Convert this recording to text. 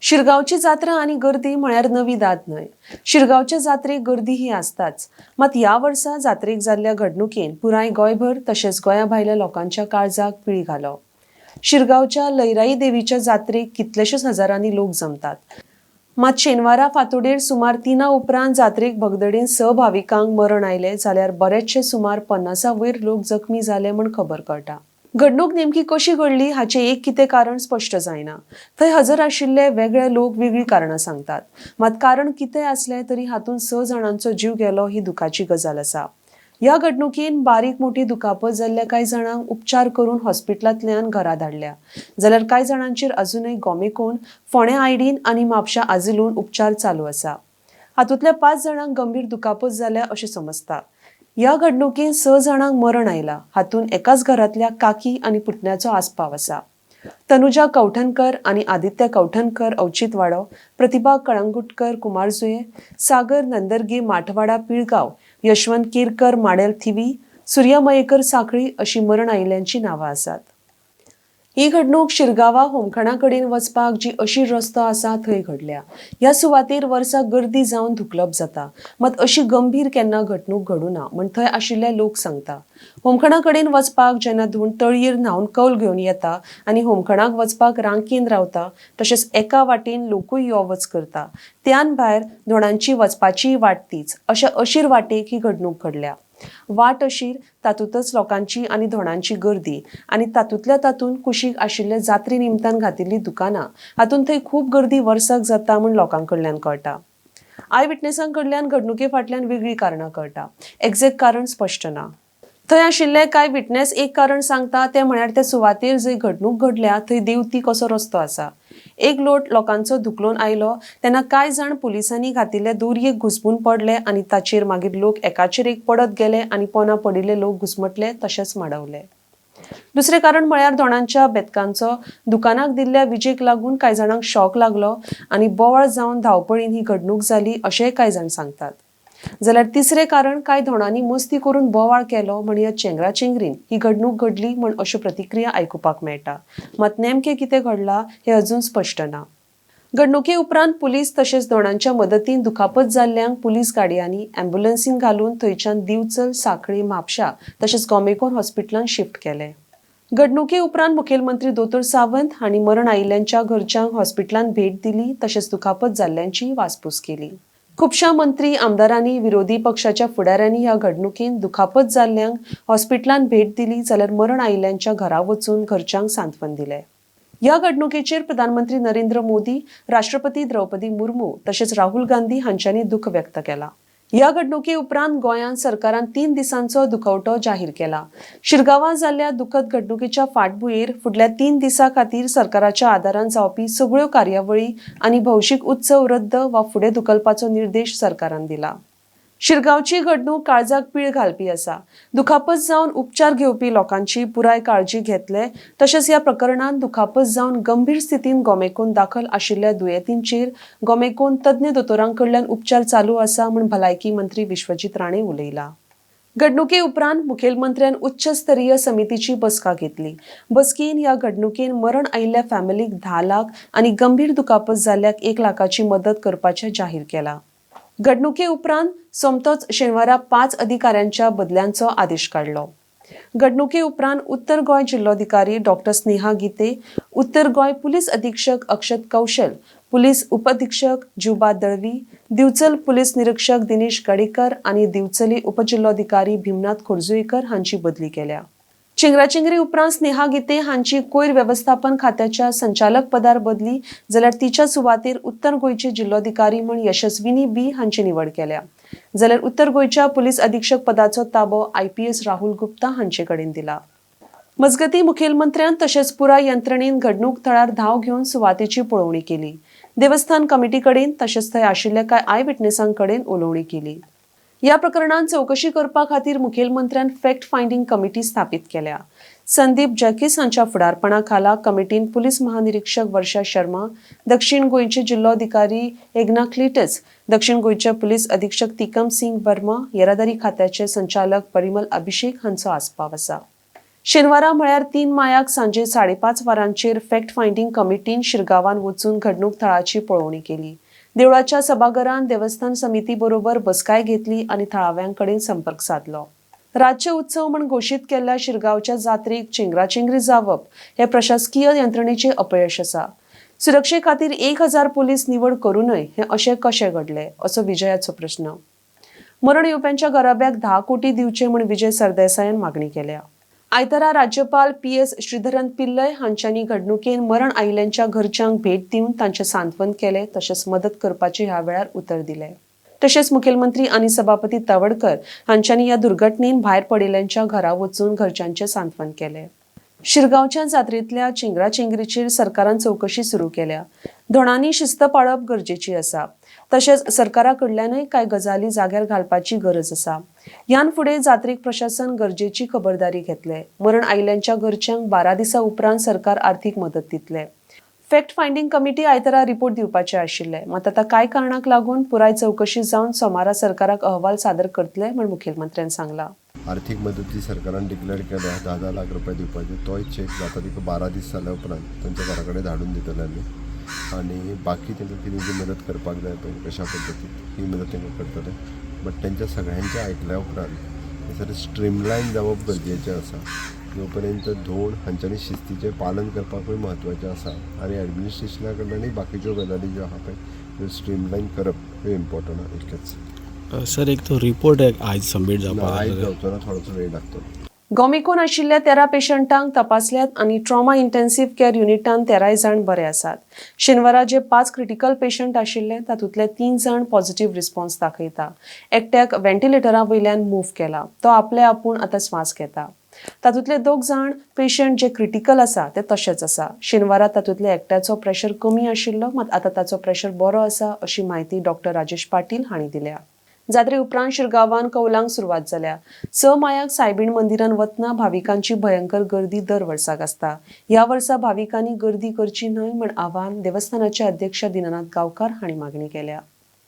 शिरगांवची जात्रा आनी गर्दी म्हळ्यार नवी दाद न्हय. शिरगांवच्या जात्रेक गर्दी ही आसताच, मात ह्या वर्सा जात्रेक जाल्ल्या घडणुकेन पुराय गोंयभर तशेंच गोंया भायल्या लोकांच्या काळजाक पिळी घालो. शिरगांवच्या लयराई देवीच्या जात्रेक कितलेशेच हजारांनी लोक जमतात, मात शेनवारा फांतोडेर सुमार 3 उपरांत जात्रेक भगदडेन 6 भाविकांक मरण आयलें, जाल्यार बरेचशे सुमार 50 वयर लोक जखमी जाले म्हूण खबर कळटा. घडणूक नेमकी कशी घडली हाचें एक कितें कारण स्पश्ट जायना. थंय हजर आशिल्ले वेगळे लोक वेगळीं कारणां सांगतात, मात कारण कितेंय आसलें तरी हातूंत 6 जाणांचो जीव गेलो ही दुखाची गजाल आसा. ह्या घडणुकेन बारीक मोठी दुखापत जाल्ल्या कांय जाणांक उपचार करून हॉस्पिटलांतल्यान घरा धाडल्या, जाल्यार कांय जाणांचेर अजूनय गोमेकॉन, फोंडें आयडीन आनी म्हापशा आझिलून उपचार चालू आसा. हातूंतल्या 5 जाणांक गंभीर दुखापत जाल्या अशें समजता. ह्या घडणुकेन 6 जाणांक मरण आयला. हातूंत एकाच घरांतल्या काकी आनी पुतण्याचो आस्पाव आसा. तनुजा कवठणकर आनी आदित्य कवठणकर अवचितवाडो, प्रतिभा कळंगुटकर कुमारजुये, सागर नंदर्गे माठवाडा पिळगांव, यशवंत केरकर माडेल थिवी, सूर्या मयेकर साखळी अशी मरण आयिल्ल्यांची नांवां आसात. ही घडणूक शिरगांवा होमखणा कडेन वचपाक जी अशीर रस्तो आसा थंय घडल्या. ह्या सुवातेर वर्सा गर्दी जावन धुकलप जाता, मात अशी गंभीर केन्ना घडणूक घडूना म्हण थंय आशिल्ले लोक सांगता. होमखणा कडेन वचपाक जेन्ना धूण तळयेर न्हावन कौल घेवन येता आनी होमखणाक वचपाक रांकेन रावता, तशेंच एका वाटेन लोकूय यो वच करता, त्यान भायर धोणांची वचपाचीय वाट तीच, अशा अशीर वाटेक ही घडणूक घडल्या. वाट अशीर, तातूंतच लोकांची आनी धोणांची गर्दी आनी तातूंतल्या तातूंत कुशीक आशिल्ले जात्रे निमतान घातिल्लीं दुकानां, हातूंत थंय खूब गर्दी वर्साक जाता म्हूण लोकां कडल्यान कळटा. I विटनेसां कडल्यान घडणुके फाटल्यान वेगळीं कारणां कळटा, एग्झॅक्ट कारण स्पश्ट ना. थंय आशिल्ले कांय विटनेस एक कारण सांगता, तें म्हळ्यार त्या सुवातेर जंय घडणूक घडल्या थंय देंवती कसो रस्तो आसा. एक लोट लोकांचो धुकलून आयलो तेन्ना कांय जाण पुलिसांनी घातिल्ले दोरयेक घुसपून पडले आनी ताचेर मागीर लोक एकाचेर एक पडत गेले आनी पोना पडिल्ले लोक घुसमटले तशेंच माडवले. दुसरें कारण म्हळ्यार दोणांच्या बेतकांचो दुकानाक दिल्ल्या विजेक लागून कांय जाणांक शॉक लागलो आनी बोवाळ जावन धांवपळीन ही घडणूक जाली अशेंय कांय जाण सांगतात. जाल्यार तिसरें कारण कांय धोणांनी मस्ती करून बोवाळ केलो म्हण ह्या चेंगराचेंगरीन ही घडणूक घडली म्हण अश्यो प्रतिक्रिया आयकुपाक मेळटा. मात नेमकें कितें घडलां हें अजून स्पश्ट ना. घडणुके उपरांत पुलीस तशेंच दोणांच्या मदतीन दुखापत जाल्ल्यांक पुलीस गाडयांनी ॲम्ब्युलन्सीन घालून थंयच्यान दिवचल, साखळी, म्हापशा तशेंच गोमेकॉन हॉस्पिटलांत शिफ्ट केले. घडणुके उपरांत मुखेलमंत्री दोतोर सावंत हांणी मरण आयिल्ल्यांच्या घरच्यांक हॉस्पिटलांत भेट दिली तशेंच दुखापत जाल्ल्यांची वासपूस केली. खुबश्या मंत्री, आमदारांनी, विरोधी पक्षाच्या फुडाऱ्यांनी ह्या घडणुकेन दुखापत जाल्ल्यांक हॉस्पिटलांत भेट दिली, जाल्यार मरण आयिल्ल्यांच्या घरा वचून घरच्यांक सांत्वन दिलें. ह्या घडणुकेचेर प्रधानमंत्री नरेंद्र मोदी, राष्ट्रपती द्रौपदी मुर्मू तशेंच राहुल गांधी हांच्यांनी दुःख व्यक्त केला. ह्या घडणुके उपरांत गोंयांत सरकारान 3 दिसांचो दुखवटो जाहीर केला. शिरगांवां जाल्ल्या दुखद घडणुकेच्या फाटभुंयेर फुडल्या 3 दिसां खातीर सरकाराच्या आदारान जावपी सगळ्यो कार्यावळी आनी भौशीक उत्सव रद्द वा फुडें धुकलपाचो निर्देश सरकारान दिला. शिरगांवची घडणूक काळजाक पीळ घालपी आसा. दुखापत जावन उपचार घेवपी लोकांची पुराय काळजी घेतले, तशेंच ह्या प्रकरणांत दुखापत जावन गंभीर स्थितीन गोमेकॉन दाखल आशिल्ल्या दुयेंतींचेर गोमेकॉन तज्ञ दोतोरां कडल्यान उपचार चालू आसा म्हूण भलायकी मंत्री विश्वजीत राणे उलयला. घडणुके उपरांत मुखेलमंत्र्यान उच्च स्तरीय समितीची बसका घेतली. बसकेन ह्या घडणुकेन मरण आयिल्ल्या फॅमिलीक 10 लाख आनी गंभीर दुखापत जाल्ल्याक 1 लाखाची मदत करपाचें जाहीर केलां. घडणुके उपरांत सोमतोच शेनवारा 5 अधिकाऱ्यांच्या बदल्यांचो आदेश काडलो. घडणुके उपरांत उत्तर गोंय जिल्लोधिकारी डॉक्टर स्नेहा गीते, उत्तर गोंय पुलीस अधीक्षक अक्षत कौशल, पुलीस उपअधीक्षक जुबा दळवी, दिवचल पुलीस निरीक्षक दिनेश गडेकर आनी दिवचली उपजिल्लोधिकारी भीमनाथ खोर्जुवेकर हांची बदली केल्या. चेंगराचेंगरी उपरांत स्नेहा गीते हांची कोयर वेवस्थापन खात्याच्या संचालक पदार बदली, जाल्यार तिच्या सुवातेर उत्तर गोंयचे जिल्लोधिकारी म्हूण यशस्विनी बी हांची निवड केल्या. जाल्यार उत्तर गोंयच्या पुलीस अधीक्षक पदाचो ताबो IPS Rahul Gupta हांचे कडेन दिला. मजगतीं मुखेलमंत्र्यान तशेंच पुराय यंत्रणेन घडणूक थळार धांव घेवन सुवातेची पळोवणी केली. देवस्थान कमिटी कडेन तशेंच थंय आशिल्ल्या कांय I विटनेसां कडेन उलोवणी केली. ह्या प्रकरणांत चवकशी करपा खातीर मुखेलमंत्र्यान फॅक्ट फायंडींग कमिटी स्थापीत केल्या. संदीप जॅकीस हांच्या फुडारपणा खाला कमिटीन पुलीस महानिरीक्षक वर्षा शर्मा, दक्षिण गोंयचे जिल्लोधिकारी एग्ना क्लिटस, दक्षिण गोंयचे पुलीस अधीक्षक तिकम सिंग वर्मा, येरादारी खात्याचे संचालक परिमल अभिषेक हांचो आस्पाव आसा. शेनवारा म्हळ्यार 3 मायाक सांजे 5:30 वरांचेर फॅक्ट फायंडींग कमिटीन शिरगांवान वचून घडणूक थळाची पळोवणी केली. देवळाच्या सभाघरान देवस्थान समिती बरोबर बसकाय घेतली आनी थळाव्यां कडेन संपर्क साधलो. राज्य उत्सव म्हण घोशीत केल्ल्या शिरगांवच्या जात्रेक चेंगराचेंगरी जावप हे प्रशासकीय यंत्रणेचे अपयश आसा. सुरक्षे खातीर 1000 पोलीस निवड करूनय हें अशें कशें घडलें असो विजयाचो प्रश्न. मरण येवप्यांच्या घराब्याक 10 कोटी दिवचे म्हूण विजय सरदेसायान मागणी केल्या. आयतारा राज्यपाल PS Sreedharan Pillai हांच्यांनी घडणुकेन मरण आयिल्ल्यांच्या घरच्यांक भेट दिवन तांचें सांत्वन केलें तशेंच मदत करपाचें ह्या वेळार उतर दिलें. तशेंच मुखेलमंत्री आनी सभापती तवडकर हांच्यांनी ह्या दुर्घटनेन भायर पडिल्ल्यांच्या घरा वचून घरच्यांचें सांत्वन केलें. शिरगांवच्या जात्रेंतल्या चेंगराचेंगरीचेर सरकारान चवकशी सुरू केल्या. धोणांनी शिस्त पाळप गरजेची आसा. तशेंच सरकारा कडल्यानय कांय गजाली जाग्यार घालपाची गरज आसा. ह्यान फुडें जात्रेक प्रशासन गरजेची खबरदारी घेतले. मरण आयिल्ल्यांच्या घरच्यांक 12 दिसां उपरांत सरकार आर्थीक मदत दितले. फॅक्ट फायंडींग कमिटी आयतारा रिपोर्ट दिवपाचे आशिल्ले. मात आतां कांय कारणाक लागून पुराय चवकशी जावन सोमारा सरकाराक अहवाल सादर करतले म्हूण मुखेलमंत्र्यान सांगलां. आर्थीक मदत जी सरकारान डिक्लेअर केल्या 10-10 लाख रुपया दिवपाचे, तोय चॅक जाता तिका 12 दीस जाल्या उपरांत तांच्या घरा कडेन धाडून दितले आमी. आनी बाकी तांकां कितें जी मदत करपाक जाय पळय कशा पद्दतीन ही मदत तांकां करतले. बट तांच्या सगळ्यांचें आयकल्या उपरांत थंयसर स्ट्रीमलायन जावप गरजेचें आसा. जो पर्यंत धोण हांच्यांनी शिस्तीचें पालन करपाकूय म्हत्वाचें आसा आनी एडमिनिस्ट्रेशना कडल्यानूय बाकीच्यो गजाली ज्यो आहा पळय त्यो स्ट्रीमलायन करप हें इम्पॉर्टंट आहा इतकेंच. सर, एक तो रिपोर्ट आयज सबमीट जावपाक आयज जाय. जावचो ना, थोडोसो वेळ लागतलो. गोमिकोन आशिल्ल्या 13 पेशंटांक तपासल्यात आनी ट्रॉमा इंटेन्सिव्ह केअर युनिटान 13 जाण बरे आसात. शेनवारा जे 5 क्रिटिकल पेशंट आशिल्ले तातूंतले 3 जाण पॉझिटिव्ह रिस्पॉन्स दाखयता. एकट्याक व्हेंटिलेटरा वयल्यान मूव्ह केला, तो आपले आपूण आतां स्वास घेता. तातूंतले 2 जाण पेशंट जे क्रिटिकल आसा ते तशेच आसा. शेनवारा तातूंतल्या एकट्याचो प्रेशर कमी आशिल्लो, मात आतां ताचो प्रेशर बरो आसा अशी म्हायती डॉक्टर राजेश पाटील हांणी दिल्या. जात्रे उपरांत शिरगांवान कौलांक सुरवात जाल्या. 6 मायाक सायबीण मंदिरान वतना भाविकांची भयंकर गर्दी दर वर्साक आसता. ह्या वर्सा भाविकांनी गर्दी करची न्हय म्हण आवाहन देवस्थानाचे अध्यक्ष दीनानाथ गांवकार हांणी मागणी केल्या.